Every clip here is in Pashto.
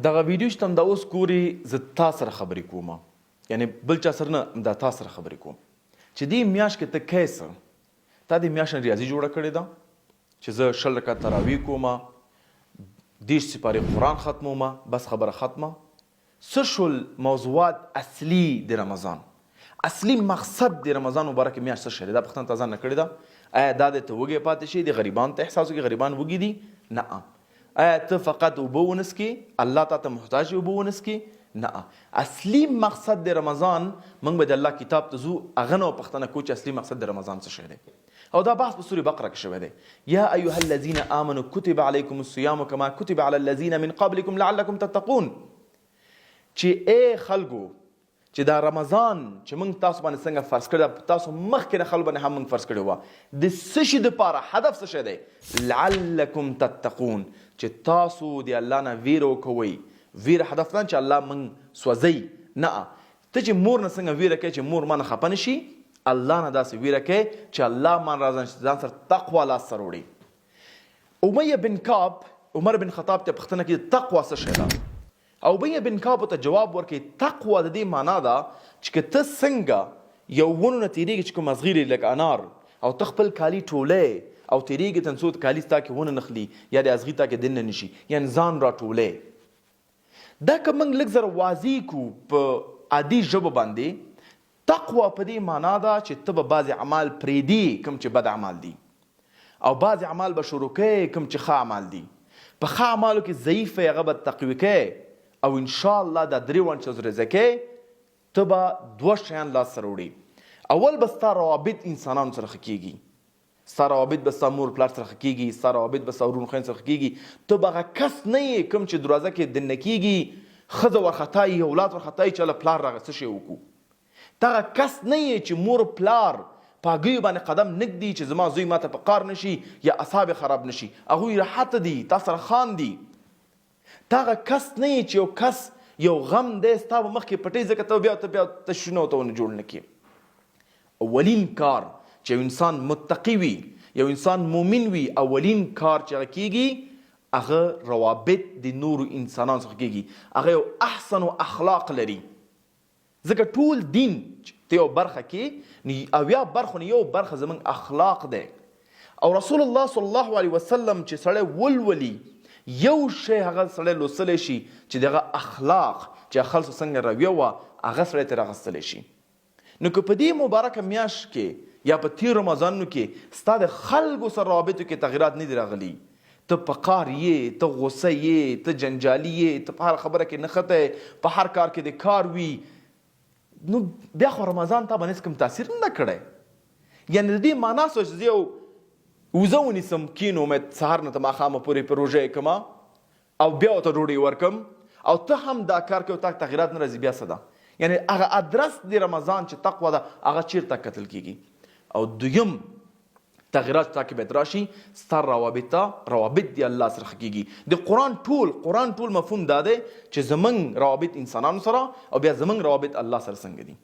دغه ویډیو چې ته همدا اوس ګورې، زه تا سره خبرې کوم، یعنې بل چا سره نه، همدا تا سره خبرې کوم چې دې میاشت کې ته کوې څه؟ تا دې میاشت نه ریاضي جوړه کړې ده چې زه 20 رکعت تراویح کوم، 30 سپارې قرآن ختموم، بس خبره ختمه؟ څه شول موضوعات اصلي د رمضان؟ اصلي مقصد د رمضان مبارک میاشت څه شی دی؟ دا پوښتنه تا ځان نه کړې ده؟ آیا دا دی ته وږی پاتې شې، د غریبانو ته احساس وکړې، غریبان وږي دي؟ نه. آیا ته فقط اوبه ونه څکې، الله تا ته محتاج یې اوبه ونه څکې؟ نه. اصلي مقصد د رمضان، موږ به د الله کتاب ته ځو، هغه نه پوښتنه کوو چې اصلي مقصد د رمضان څه شی دی. او دا بحث په سورې بقره کې شوی دی، یا ایها الذین آمنوا کتب علیکم الصیام کما کتب علی الذین من قبلکم لعلکم تتقون، چې ای خلکو چې دا رمضان چې موږ تاسو باندې څنګه فرض کړی، دا تاسو مخکې نه خلکو باندې هم موږ فرض کړی وه، د څه شي دپاره، هدف څه شی دی؟ لعلکم تتقون، چې تاسو د الله نه ویره وکوئ. ویره هدف نه چې الله موږ سوځوي، نه، ته چې مور نه څنګه ویره کوې چې مور ما نه خپه نه شي، الله نه داسې ویره کوې چې الله ما نه ځان سره تقوا لاس ته راوړي. امیه بن کعب عمر بن خطاب ته پوښتنه کوي تقوا څه شی ده؟ او امیه بن کعب ورته جواب ورکوي تقوا د دې معنا ده چې که ته څنګه یو ونو نه تیریږي چې کوم ازغي لري لکه انار، او ته خپل کالي ټولې او تیریږي تر څو کالي ستا کې ونه نښلي یا د ازغي تا کې دننه نشي، یعنې ځان راټولې. دا که موږ لږ زره واضح کو په عادي ژبه باندې، تقوا په دې معنا ده چې ته به بعضې اعمال پرېږدې کوم چې بد اعمال دي، او بعضې اعمال به شروع کوې کوم چې ښه اعمال دي. په ښه اعمالو کې ضعیف یې هغه به تقویه کوې، او ان شاء الله دا درې واړه چې تاسو کوې، ته به دوه شیان لاس ته راوړې. اول به ستا روابط انسانانو سره ښه کېږي، ستا روابط به ستا مور پلار سره ښه کېږي، ستا روابط به ستا وروڼو خویندو سره ښه کېږي. ته به هغه کس نه یې کوم چې دروازه کې دننه کېږي، ښځه ورخطا یي، اولاد ورخطا یي چې هله پلار راغی څه شی وکړو. ته هغه کس نه یې چې مور پلار په هګیو باندې قدم نه ږدي چې زما زوی ماته په قار نه شي یا اعصاب یې خراب نه شي، هغوی راحته دي، تا سره خاندي. ته هغه کس نه یې چې یو کس یو غم دی ستا په مخ کې پټوي، ځکه ته بیا ته بیا تشویشونه ورته ونه جوړ نه کړې. اولین کار چې یو انسان متقي وي، یو انسان مؤمن وي، اولین کار چې هغه کیږي هغه روابط د نورو انسانانو څخه کیږي، هغه یو احسن اخلاق لري. ځکه ټول دین چې ته یو برخه کې نو 70 برخو نه یو برخه زمونږ اخلاق دی. او رسول الله صلی الله علیه وسلم چې سړی ولولي یو شی هغه سړی لوستلی شي چې دغه اخلاق چې خلکو څنګه رویه وه هغه سړی ترې راغستلی شي. نو که په دې مبارکه میاشت کې یا په تېرو رمضانونو کې ستا د خلکو سره روابطو کې تغیرات نه دي راغلي، ته په قهر یې، ته غوسه یې، ته جنجالي یې، ته په هره خبره کې نښتی یې، په هر کار کې دې کار وي، نو بیا خو رمضان تا باندې هېڅ کوم تاثیر نه ده کړی. یعنې د دې معنا څه چې زه یو وزه ونیسم، کینوم یې سهار نه تر ماښامه پورې په روژه یې کړم او بیا ورته ډوډۍ ورکړم، او ته هم دا کار کوې او تا کې تغیرات نه راځي، بیا څه ده؟ یعنې هغه ادرس د رمضان چې تقوا ده هغه چیرته کتل کیږي؟ او دویم تغیرات چې تا کې باید راشي، ستا روابطه روابط دی الله سره ښه کیږي. د قرآن ټول قرآن ټول مفهوم دا دی چې زمونږ روابط انسانانو سره او بیا زمونږ روابط الله سره څنګه دي.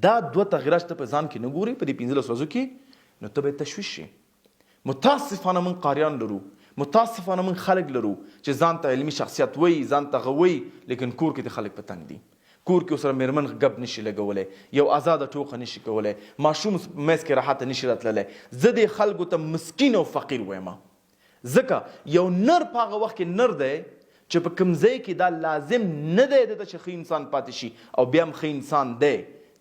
دا دوه تغیرات چې ته په ځان کې نه ګورې په دې 15 ورځو کې، نو ته به تشویش شې. متاسفانه موږ قاریان لرو، متاسفانه موږ خلک لرو چې ځان ته علمي شخصیت وایي، ځان ته هغه وایي، لیکن کور کې د خلک په تنګ دي. کور کې ورسره میرمن ګپ نشي لګولی، یو ازاده ټوقه نشي کولی، ماشوم میز کې راحته نشي راتللی. زه دې خلکو ته مسکین او فقیر وایم، ځکه یو نر په هغه وخت کې نر دی چې په کوم ځای کې دا لازم نه دی ده ته چې ښه انسان پاتې شي، او بیا هم ښه انسان دی،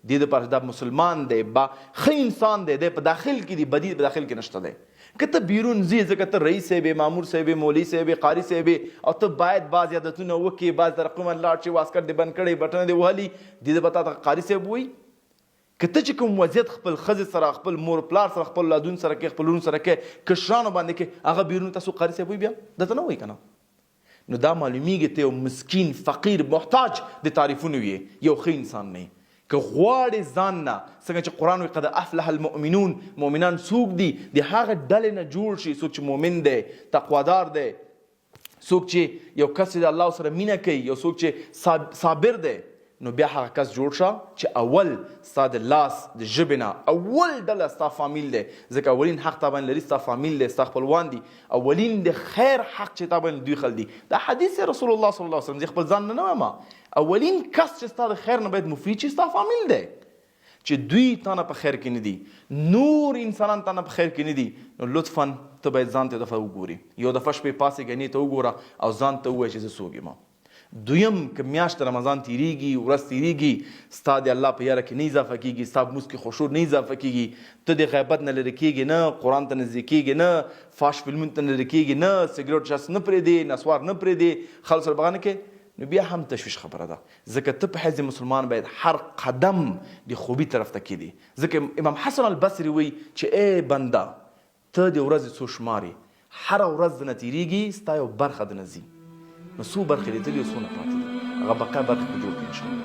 دې دپاره چې دا مسلمان دی، با ښه انسان دی، دی په داخل کې دی، بدی په داخل کې نشته دی. که ته بیرون ځې، ځکه ته رئیس صاحب یې، مامور صاحب یې، مولوي صاحب یې، قاري صاحب یې، او ته باید بعضې عادتونه وکړې، بعضې طرقو باندې لاړ شې، واسکټ دې بند کړی، بټنه دې وهلي، دې ته به تا ته قاري صاحب وایي؟ که ته چې کوم وضعیت خپل ښځې سره، خپل مور پلار سره، خپل اولادونو سره کې، خپل وروڼو سره کې، کشرانو باندې کې، هغه بیرون ته څوک قاري صاحب وایي؟ بیا درته نه وایي که نه؟ نو دا معلومیږي ته یو مسکین، فقیر، محتاج د تعریفونو یې، یو ښه انسان نه یې. که غواړې ځان نه، څنګه چې قرآن وایي قد افلح المؤمنون، مؤمنان څوک دي؟ د هغه ډلې نه جوړ شي څوک چې مؤمن دی، تقوادار دی، څوک چې یو کس چې د الله سره مینه کوي، یو څوک چې صابر دی. نو بیا هغه کس جوړ شه چې اول ستا د لاس د ژبې نه اول ډله ستا فامیل دی، ځکه اولین حق تا باندې لري ستا فامیل دی، ستا خپلوان دي، اولین د خیر حق چې تا باندې دوی خل دي. دا حدیث دی رسول الله صلی الله علیه وسلم، زه خپل ځان نه نه وایم. اولین کس چې ستا د خیر نه باید مفید شي ستا فامیل دی، چې دوی تا نه په خیر کې نه دي، نور انسانان تا نه په خیر کې نه دي، نو لطفا ته باید ځان ته یو دفعه وګوري، یو دفعه شپې پاڅېږه، نې ته وګوره او ځان ته ووایه چې زه څوک یم. دویم، که میاشت رمضان تیریږي، ورځ تیریږي، ستا د الله په یاره کې نه اضافه کیږي، ستا په لمونځ کې خشوع نه اضافه کیږي، ته د غیبت نه لرې کیږې نه، قرآن ته نږدې کیږې نه، فاش فلمونو ته لرې کیږې نه، سګریټ چرس نه پرېږدې، نسوار نه پرېږدې، خلکو سره بغا نه کوې، نو بیا هم تشویش خبره ده، ځکه ته په حیث د مسلمان باید هر قدم د خوبي طرف ته کیدې، ځکه امام حسن البصري وایي چې ای بنده! ته د ورځې څو شمارې، هره ورځ درنه تېرېږي، ستا یو برخه درنه ځي، نو څو برخې دې تللي او څونه پاتې دي، هغه بقیه برخې خو جوړ کړه ان شاءالله.